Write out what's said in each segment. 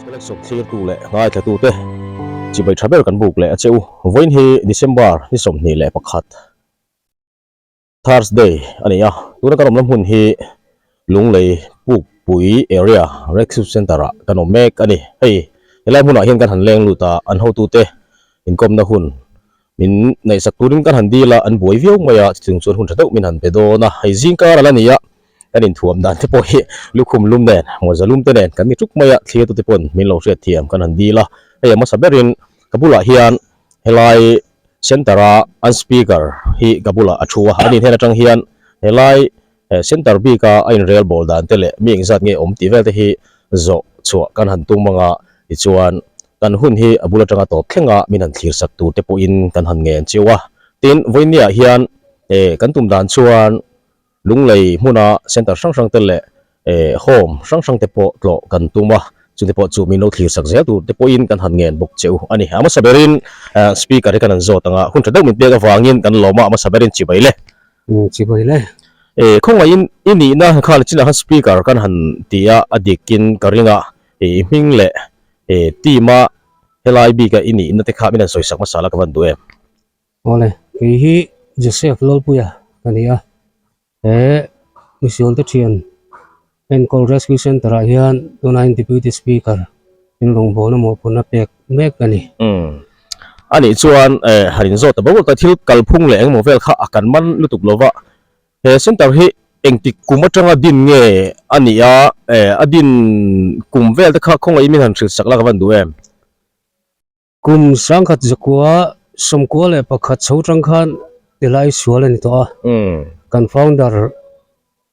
Selection thlirtu leh ngaithlatute chibai tha ber kan buk leh a che u. Vawiin hi December ni 21 Thursday a ni a, tuna kan awmna hmun hi Lunglei Pukpui area Rescue Centre ah kan awm mek a ni. Hei helai hmunah hian kan han leng lut a, an hotute inkawmna hun min ngaihsak turin kan han dil a, an buai viau mai a, chutiang chuan hun tha deuh min han pe dawn a. Hei zingkar a la ni a, kan inthuam dan te pawh hi lukhum lum nen, mawza lum te nen kan ni tuk mai a, thliatute pawn min lo hriatthiam kan han dil a. Hei a hmasa berin ka bulah hian Helai center a an speaker hi ka bulah a thu a, ani hnen atang hian helai center bik a a inrel bawl dan te leh mi engzat nge awm tih vel te hi zawh chhuah kan han tum anga tichuan kan hun hi a bul atanga tawp thleng a min han thlir sak tur te pawhin kan han ngen chiu a. Tin, vawinia hian kan tum dan chuan Lunglei hmuna center hrang hrang te leh home hrang hrang te pawh tlawh kan tum a, chute pawh chu min lo thlir sak zel tur te pawhin kan han ngen bawk che u a ni. A hmasa berin speaker hi kan han zawt ang a, hun tha deuh min pek avangin kan lawm a, a hmasa berin chibai le. Chibai le. Khawngaihin i nihna kha chinah khan speaker kan han ti a, a dikin ka ring a, i hming leh team a helai bika i nihna te kha min han sawi sak hmasa la ka van duh em? Awle, kei hi Joseph Lawlpuia ka ni a, he misualte thian enkawl Rescue Centre ah hian tunah hian Deputy Speaker in rawngbawlna mawhphurhna pek mek a ni. Umm. A nih chuan eh han inzawt ta bo ta thil kalphung leh engemaw vel kha a kan man lutuk lova, he centre hi engtik kum atanga din nge a nih a, eh a din kum vel te kha khawngaihin min han hrilh sak la ka van duh em? Kum 1991 chho tang khan tilai sual a ni tawh a, kan founder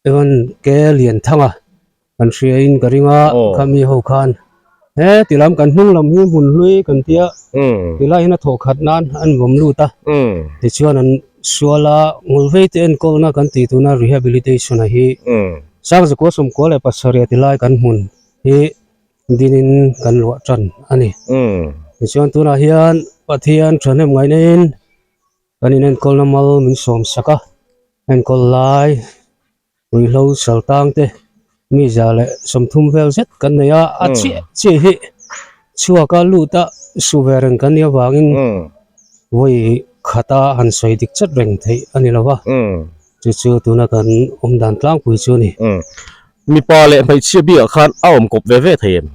Evan K Lianthanga kan hria in ka ring a, khami ho khan he tilam kan hnung lam hi hmun hlui kan tia tilai hian a thawh khat nan an vawm lut a, tichuan an sual a ngulvei te enkawlna kan tih tuna rehabilitation a hi 1997 tilai kan hmun hi Dinin kan luah tan a ni. Tichuan tunah hian Pathian thahnem ngaihnain kan inenkawlna mal min sawm sak a, enkawl lai ruihhlo sal tang te mi 130 vel zet kan nei a, a chiah chiah hi chhuak a lut a su ve reng kan nih avangin vawi khata han sawi dik chat reng theih a ni lo va. Chu chu tuna kan awm dan tlangpui chu a ni. Mipa leh hmeichhia bikah khan a awm kawp ve ve thei em?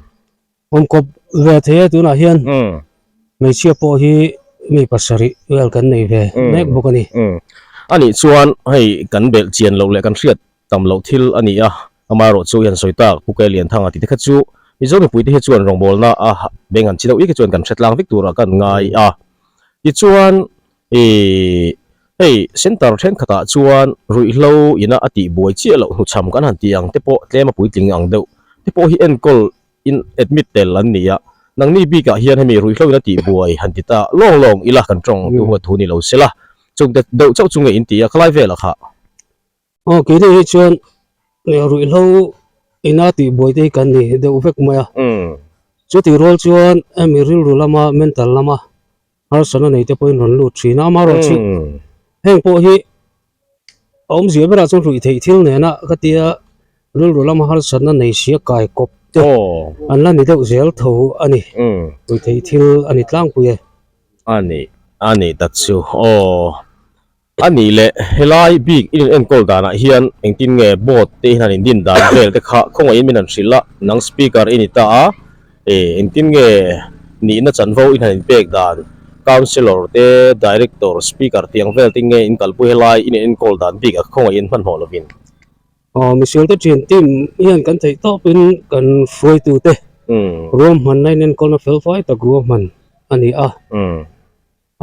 Awm kawp ve thei e tunah hian hmeichhia pawh hi mi pasarih vel kan nei ve mek bawk a ni. A nih chuan hei kan belh chian loh leh kan hriat tam loh thil a ni a, amaherawh chu i han sawi tak Pu Kei Lianthanga tih te kha chu Mizo mipuite hi chuan rawngbawlna a beng han chi deuh ik hi chuan kan hre tlang vek turah kan ngai a. Tichuan Ih, hei center thenkhatah chuan ruihhlo ina a tih buai chiah loh hnuchham kan han tih ang te pawh tlem a puitling ang deuh te pawh hi enkawl in admit tel an ni a, nangni bikah hian hemi ruihhlo ina tih buai han ti ta lawng lawng ila kan tawng tu huat thu ni lo sela chung te deuh chauh chu nge in ti a khalai velah kha. Aw keini hi chuan ruihhlo ina tih buai te hi kan ni deuh vek mai a, chutih rual chuan hemi rilru lama mental lama harsatna nei te pawhin rawn lut thin a, amaherawhchu heng pawh hi a awmzia berah chuan ruih theih thil nena ka tia rilru lama harsatna nei sia kai kawp te an la ni deuh zel tho a ni, ruih theih thil a ni tlangpui e. A ni, a ni tak chu aw. A nih leh helai bik in enkawl danah hian engtin nge board te hian an indin dan vel te kha khawngaihin min han hrilh a, nang speaker i ni ta a, eh engtin nge nihna chanvo in han inpek dan, councillor te, director, speaker tiang vel te nge in kalpui helai in enkawl dan bik a khawngaihin hmanhmawh lovin. Aw misual te thian team hian kan theih tawpin kan hruaitu te ruahmanna in enkawlna fel fai tak ruahman a ni a.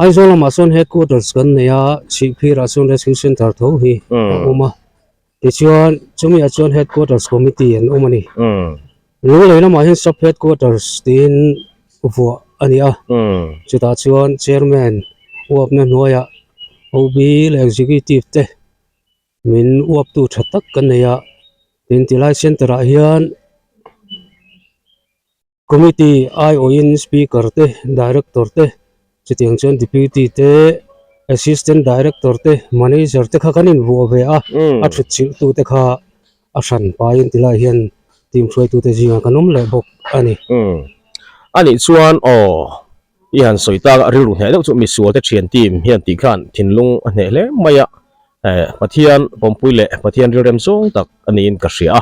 Aizawl lamah sawn headquarters kan nei a, Chhihphirah chuan rescue center tho hi a awm a. Tichuan chumi ah chuan headquarters committee an awm a ni. Lunglei lamah hian sub headquarters tiin vuah a ni a, chutah chuan chairman uapna hnuaiah OB leh executive te min uaptu tha tak kan nei a, tin tilai center ah hian Committee aiawhin Speaker te, Director te, chutiang chuan Deputy te, Assistant Director te, Manager te kha kan invuah ve a, a thut chilh tu te kha a hran paiin tilai hian team hruaitu te zingah kan awm leh bawk a ni. A nih chuan aw, i han sawi tak a rilru hneh deuh chu misual te thian team hian tih khan thinlung a hneh hle mai a, Pathian pawmpui leh Pathian rilrem zawng tak a niin ka hria a.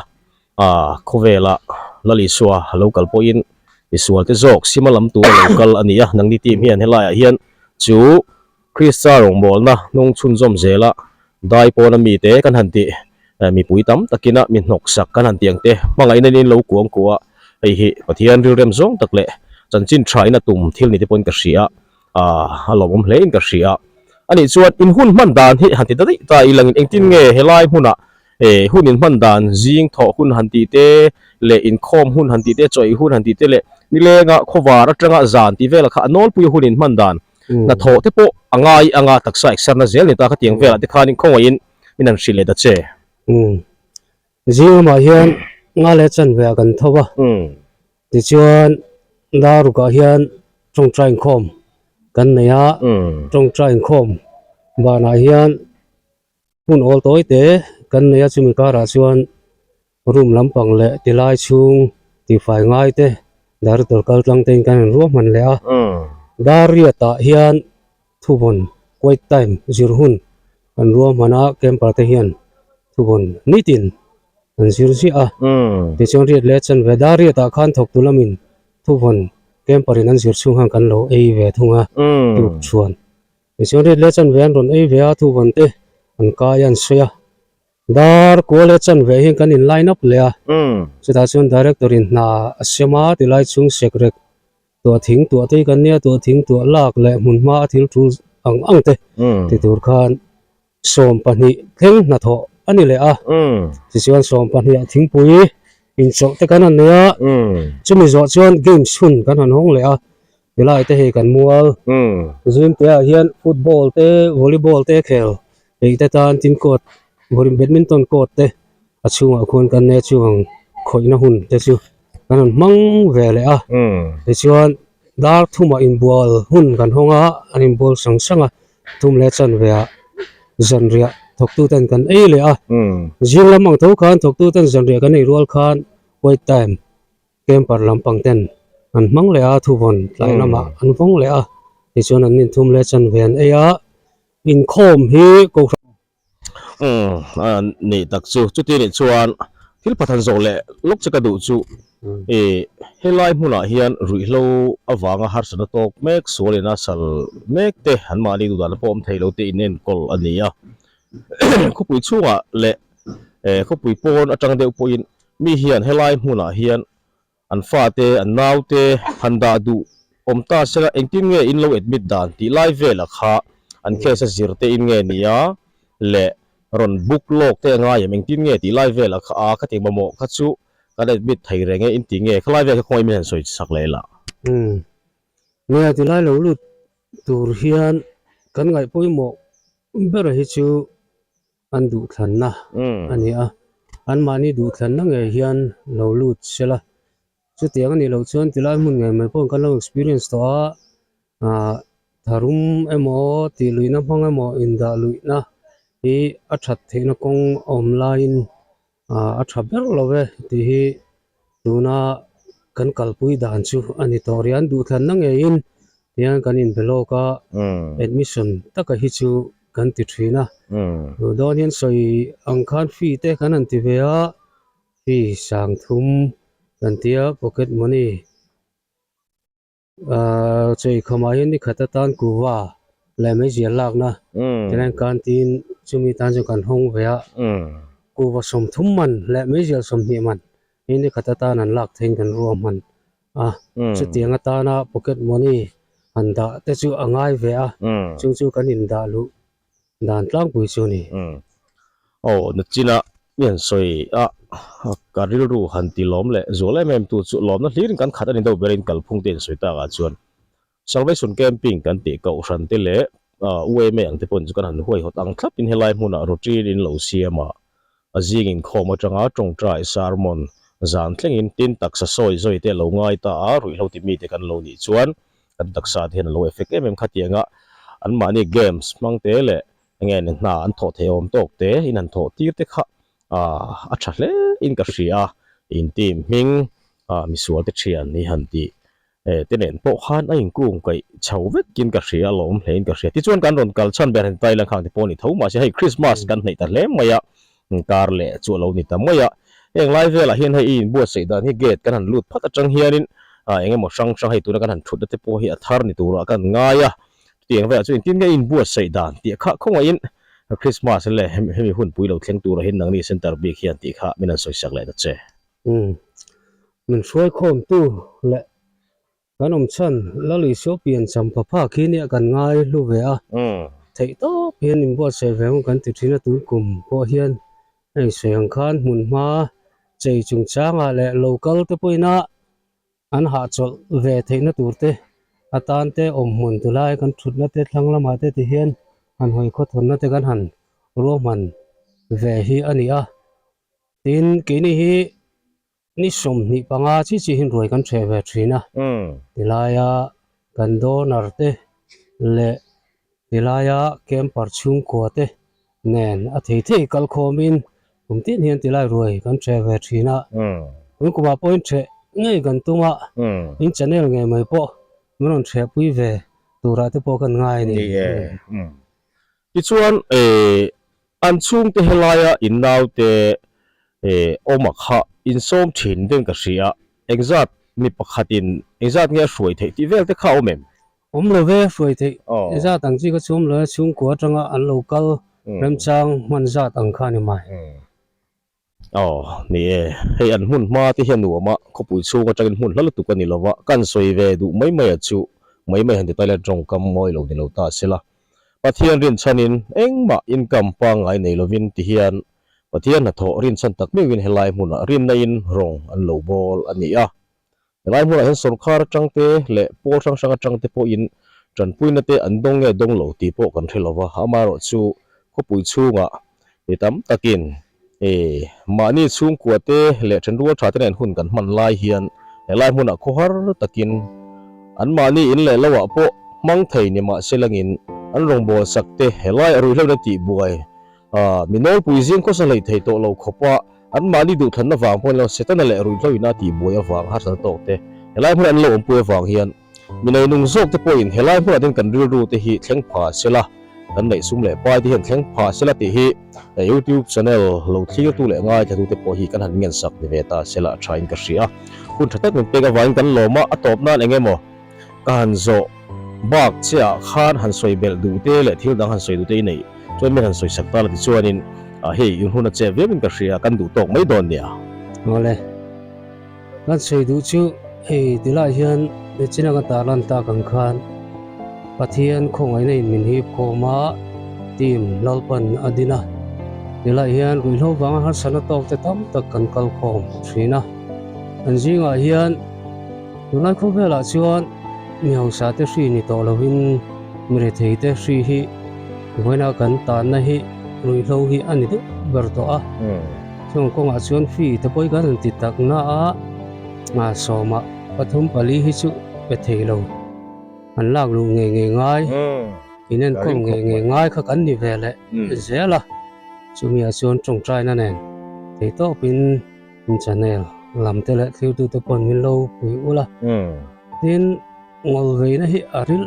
A khawvela Lal Isua a lo kal pawhin misualte zawk sima lam tur a lo kal a ni a, nangni team hian helaiah hian chu Krista rawngbawlna hnung chhunzawm zela dai pawna mite kan han tih mipui tam takina mi hnawksak kan han tih ang te hmangaihna in lo kuang kuah a, hei hi Pathian rilrem zawng tak leh chanchin thain a tum thil ni te pawhin ka hria a, a lawmawm hlein ka hria. A nih chuan in hun hman dan hi han ti ta daih ta ilangin engtin nge helai hmunah Eh hun in hman dan zing thawh hun han tih te leh inkhawm hun han tih te chawih hun han tih te leh nilenga khawvar atanga zan tih velah kha a nawlpui hun in hman dan hnathawh te pawh a ngai anga taksa exer na zel ni ta khatiang velah te khanin khawngaihin min han hrilh leh ta che. Umm zing lamah hian nga leh chanve ah kan tho a tichuan darukah hian tawngtai inkhawm kan nei a tawngtai inkhawm banah hian Hmun awl tawi te kan nei a chumi karah chuan room lampang leh tilai chhung tihfai ngai te director kal tlang te in kan han ruahman leh a dar riat ah hian thuvawn quiet time zir hun kan ruahman a camper te hian thuvawn nitin an zir ziah a tichuan riat leh chanve dar riat ah khan thawktu lamin thuvawn camper in an zir chhung khan kan lo ei ve thung a tuk chhuan. Tichuan riat leh chanve an rawn ei ve a, thuvan te an kai a an sawi a, dar kua leh chanve hian kan in line up leh a, chutah chuan director in hna a siam a tilai chhung sek rek tuah thing tuah te hi kan nia tuah thing tuah lak leh hmun hma a thil tul ang ang te ti tur khan 20 thleng hnathawh a ni leh a, tichuan 12 ah thingpui inchawlh te kan han nei a, chumi zawh chuan games hun kan han hawng leh a. Helai te hei kan mual zim te ah hian football te volleyball te khel peih te tan tin court badminton court te a chhungah khuan kan nei a chuang khawihna hun te chu kan rawn hmang ve leh a tichuan dar thumah inbual hun kan hawng a an inbual sang sang a thum leh chanve ah zanriah thawktu ten kan ei leh a zing lam ang tho khan thawktu ten zanriah kan ei rual khan white time. Camper lampang ten an hmang leh a, thuvawn tlai lamah an vawng leh a, tichuan an inthum leh chanve an ei a, inkhawm hi kohhran. Umm a nih tak chu, chuti nih chuan thil pathan zawh leh lawk che ka duh chu i helai hmunah hian ruihhlo avanga harsatna tawk mek sualin a sal mek te an mahni duhdan pawh awm thei lo te in enkawl a ni a, khawpui chhungah leh khawpui pawn atang deuh pawhin Mi hian helai hmunah hian an fate, an naute han dah duh awm ta sela engtin nge in lo admit dan tih lai velah kha an case a zir te in nge nia leh rawn book lawk te a ngai em engtin nge tih lai velah kha a ka ti mamawh kha chu kan admit thei reng e in ti nge khalai vel kha khawngaih min han sawi sak leh la. Umm nia tilai lo lut tur hian kan ngaih pawimawh ber hi chu an duhthlanna a ni a, anmahni duhthlanna ngei hian lo lut sela, chutiang a nih loh chuan tilai hmun ngei mai pawh kan lo experience tawh a, ah tharum emaw tih luihna hmang emaw indah luihna hi a that theihna kawng a awm laiin ah a tha ber lo ve tih hi tuna kan kalpui dan chu a ni tawh rih a, an duhthlanna ngeiin Tihian kan inbe lawk a, admission taka hi chu kan ti thin a. Dawn hian sawi ang khan fee te kan han ti ve a, fee 3000 kan ti a, pocket money ahh chei khamah hian ni khat atan kuva leh meizial lakna tihian canteen chumi tan chuan kan hawng ve a, kuva 30 man leh meizial 20 man hi ni khat atan an lak theiin kan ruahman. a, chutiang atana pocket money han dah te chu a ngai ve a, chung chu kan indah luh dan tlangpui chu a ni. Aw, nachina I han sawi a, ka rilru han ti lawm leh zual em em tu chu lawmna hlirin kan khat a ni deuh berin kalphung te in sawi takah chuan Salvation Camping kan tih kohhran te leh UMA ang te pawhin chu kan han huaihawt ang thlap in helai hmunah routine in lo siam a, a zing inkhawm atanga tawngtai sermon zan thlengin tin taksa sawi zawi te a lo ngai ta a, ruihhlo ti mite kan lo nih chuan kan taksa te hian a lo effect em em khatiang a, anmahni games hmang te leh enge ni hna an thawh theih awm tawk te in han thawh tir te kha a tha hle in ka hria a, in team hming misual te thian i han tih te nen pawh khan a inkung kaih chho vekin ka hria a lawm hlein ka hria. Tichuan kan rawn kal chhan ber hentai lang khang te pawh a ni tho mahse hei Christmas kan hneih ta hle mai a, kar leh chu a lo ni ta mai a. Heng lai velah hian hei i inbuatsaih dan hi gate kan han lut phat atang hianin eng emaw hrang hrang hei tuna kan han thutna te pawh hi a thar ni turah kan ngai a. Chutiang velah chuan engtin nge i inbuatsaih dan tih kha khawngaihin Christmas leh hemi hunpui lo thleng turah hian nangni center bik hian tih kha min han sawisak leh ta che. Umm. Min hruaikhawmtu leh kan awm chhan Lal Isua pian champha phak hi nia kan ngai hlu ve a. Theih tawp hian inbuatsaih ve ang kan ti thin a, tun kum pawh hian hei sawi ang khan hmunhma chei chungchangah leh local te pawhin a an hahchawlh ve theihna tur te atan te awmhmun tulai kan thutna te thlang lamah te ti hian han hawi khawthawnna te kan han ruahman ve hi a ni a. Tin, keini hi ni 25 chi chi hian ruai kan hreh ve thin a, tilaia kan donor te leh tilaia camper chhungkua te nen a thei thei kal khawmin kum tin hian tilai ruai kan hreh ve thin a, tun kumah pawhin hreh ngei kan tum a, in channel ngei mai pawh min rawn hrehpui ve turah te pawh kan ngai a ni. Tichuan, an chhungte helaia in naute awma kha insawm thin den ka hria, engzat mi pakhatin engzat nge a hruai theih tih vel te kha a awm em? Awm lo ve, hruai theih zat ang chi kha chu awm lo e, chhungkua atanga an lo kal remchang hman zat ang kha a ni mai. Aw, ni e, hei an hmun hma te hian nuam a, khawpui chhung atangin hmun hla lutuk a ni lova, kan sawi ve duh mai mai a chu, mai mai han ti ta ila tawngkam mawi lo ni lo ta se la. Pathian rinchhanin engmah income pangngai nei lovin ti hian Pathian hnathawh rinchhan tak meuhin helai hmunah rinna in rawng an lo bawl a ni a. Helai hmunah hian sorkar atang te leh pawl hrang hrang atang te pawhin tanpuina te an dawng nge dawng lo tih pawh kan hre lova, amaherawh chu khawpui chhungah mi tam takin mahni chhungkua te leh thenrual tha te nen hun kan hman lai hian helai hmunah khawhar takin an mahni in leh loah pawh hmang thei ni mahse langin an rawngbâwl sak te helai a ruihhlohna tihbuai Mi nawlpui zing khawsa hlei thei tawh lo khawpa anmahni duhthlanna vang pawhin lo Setana leh ruihhlo ina tihbuai avang harsatna tawk te helai hmunah an lo awmpui avang hian mi neinung zawk te pawhin helai hmunah ten kan rilru te hi thleng pha sela, kan neih sum leh pai te hian thleng pha sela tih hi YouTube channel lo thlirtu leh ngaithlatu te pawh hi kan han ngensak ni ve ta sela a thain ka hria. Hun tha tak min pek avangin kan lawm a, a tawp nan eng emaw Ka han zawh bak chiah khan han sawi belh duh te leh thil dang han sawi duh te i neih chuan min han sawi sak ta la tichuanin hei in hun a chep viau in ka hria kan duh tawk mai dawn nia. Awle, kan sawi duh chu hei tilai hian nichin a kan tar lan tak ang khan Pathian khawngaihna in min hip khawm a, team Lalpan a din a, tilai hian ruihhlo vanga harsatna tawk te tam tak kan kal khawm thin a, an zingah hian Tunlai khawvelah chuan mi hausa te hri ni tawh lovin mi rethei te hri hi vawiina kan tanna hi ruihhlo hi a ni deuh ber tawh a. Chung kawngah chuan fee te pawh hi kan han ti tak na a, sawmah pathum pali hi chu pe thei lo. An lak luh ngei ngei ngai, inenkawl ngei ngei ngai kha kan ni ve leh zel a. Chumi ah chuan tawngtaina nen theihtawpin In channel lam te leh thirtute pawn min lo pui ul a. Tin, ngawlveina hi a ril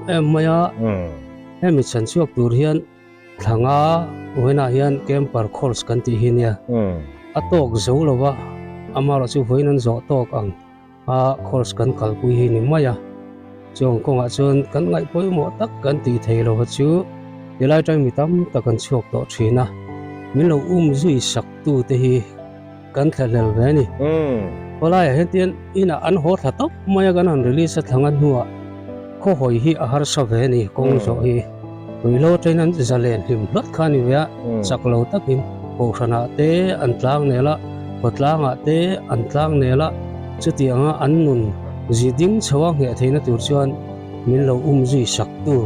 em em mai a. Hemi chhan chhuak tur hian thlanga vawiinah hian camper course kan tih hi nia. A tawk zo lo va, amaherawh chu vawiin an zawh tawk ang a course kan kalpui hi ni mai a. Chuang kawngah chuan kan ngaih pawimawh tak kan tih thei lo va chu tilai atang mi tam tak an chhuak tawh thin a. Min lo um zui sak tute hi kan thlahlel ve a ni. Khawlaiah hian tian inah an haw thla tawp mai a kan han release a thlanga hnuah khawhawi hi a harsa ve a ni kawng zawh hi. Ruihhlo atangin an zalen hlim hlawt kha a ni ve a, chak lo takin. Kohhranah te an tlang nel a, khawtlangah te an tlang nel a, chutianga an nun zi ding chho a ngheh theihna tur chuan min lo um zui sak tu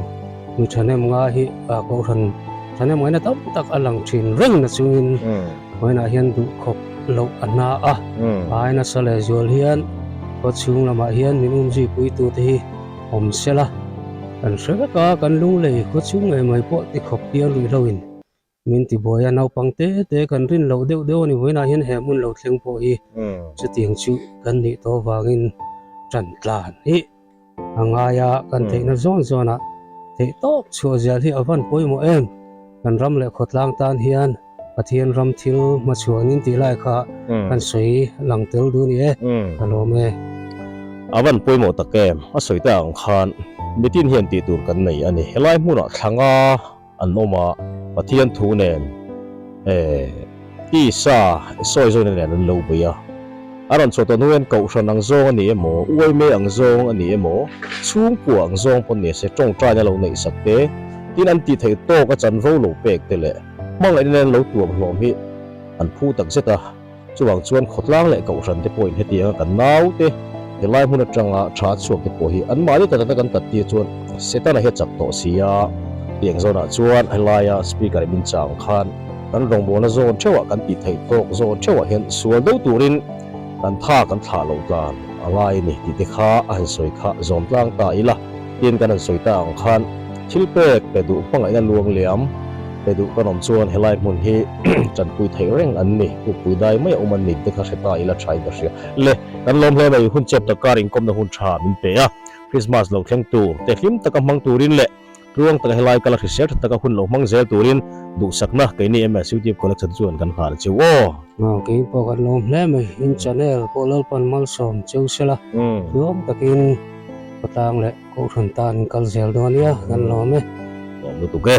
mi thahnem ngai hi Kohhran thahnem ngaihna tam tak a lang thin reng na chungin vawiinah hian duhkhawp loh a hna a, ai nasa leh zual hian khawchhung lamah hian min um zui pui tute hi awm sela kan hre vek a, kan lunglei khawchhung ngei mai pawh tikhawp hian ruihhlo in Min ti buai a, naupang te te kan rin loh deuh deuh a ni vawiinah hian he hmun lo thleng pawh hi chutiang chu kan nih tawh avangin tan tlan hi a ngai a, kan theihna zawn zawnah theih tawp chhuah zel hi a van pawimawh em? Kan ram leh khawtlang tan hian Pathian ram thil hmachhuanin tih lai kha kan sawi lang tel duh a ni e, ka lawm e. A van pawimawh tak em? A sawi ta ang khan mitin hian tih tur kan nei a ni. Helai hmunah thlanga An awm a, Pathian thu nen eh tisa sawi zawina nen an lo bei a. A rawn chhuah tawh hnu hian Kohhran ang zawng a ni emaw, uaime ang zawng a ni emaw, chhungkua ang zawng pawn ni se tawngtaina lo neih sak te, tin an tih theih tawk a chanvo lo pek te leh hmangaihna nen lo tuam hlawm hi an phu tak zet a. Chuvang chuan khawtlang leh Kohhran te pawhin hetianga kan naute helai hmun atanga tha chhuak te pawh hi anmahni ta taka kan tat tir chuan Setana hi a chak tawh si a. Tiang zawnah chuan helaia Speaker in min chang khan kan rawngbawlna zawn theuhah kan tih theih tawk zawn theuhah hian sual do turin kan tha kan thlah loh tlan a ngai a ni tih te kha a han sawi kha zawm tlang ta ila. Tin kan han sawi ta ang khan thil pek pe duh hmangaihna luang liam pe duh kan awm chuan helai hmun hi tanpui theih reng an ni, pukpui dai mai a awm an ni te kha hre ta ila tha in ka hria. Le, kan lawm hle mai, hun chep tak kar inkawmna hun tha min pe a, Christmas lo thleng tur te hlim taka hmang turin leh tluang taka helai kala hrisel tha taka hun lo hmang zel turin duhsakna keini MS YouTube Collection chuan kan nghal cheu aw. Aw kei pawh kan lawm hle mai, in channel pawh Lalpan malsawm cheu sela, tluang takin. Khawtlang leh Kohhran tan in kal zel dawn nia kan lawm e. Lawm lutuk e.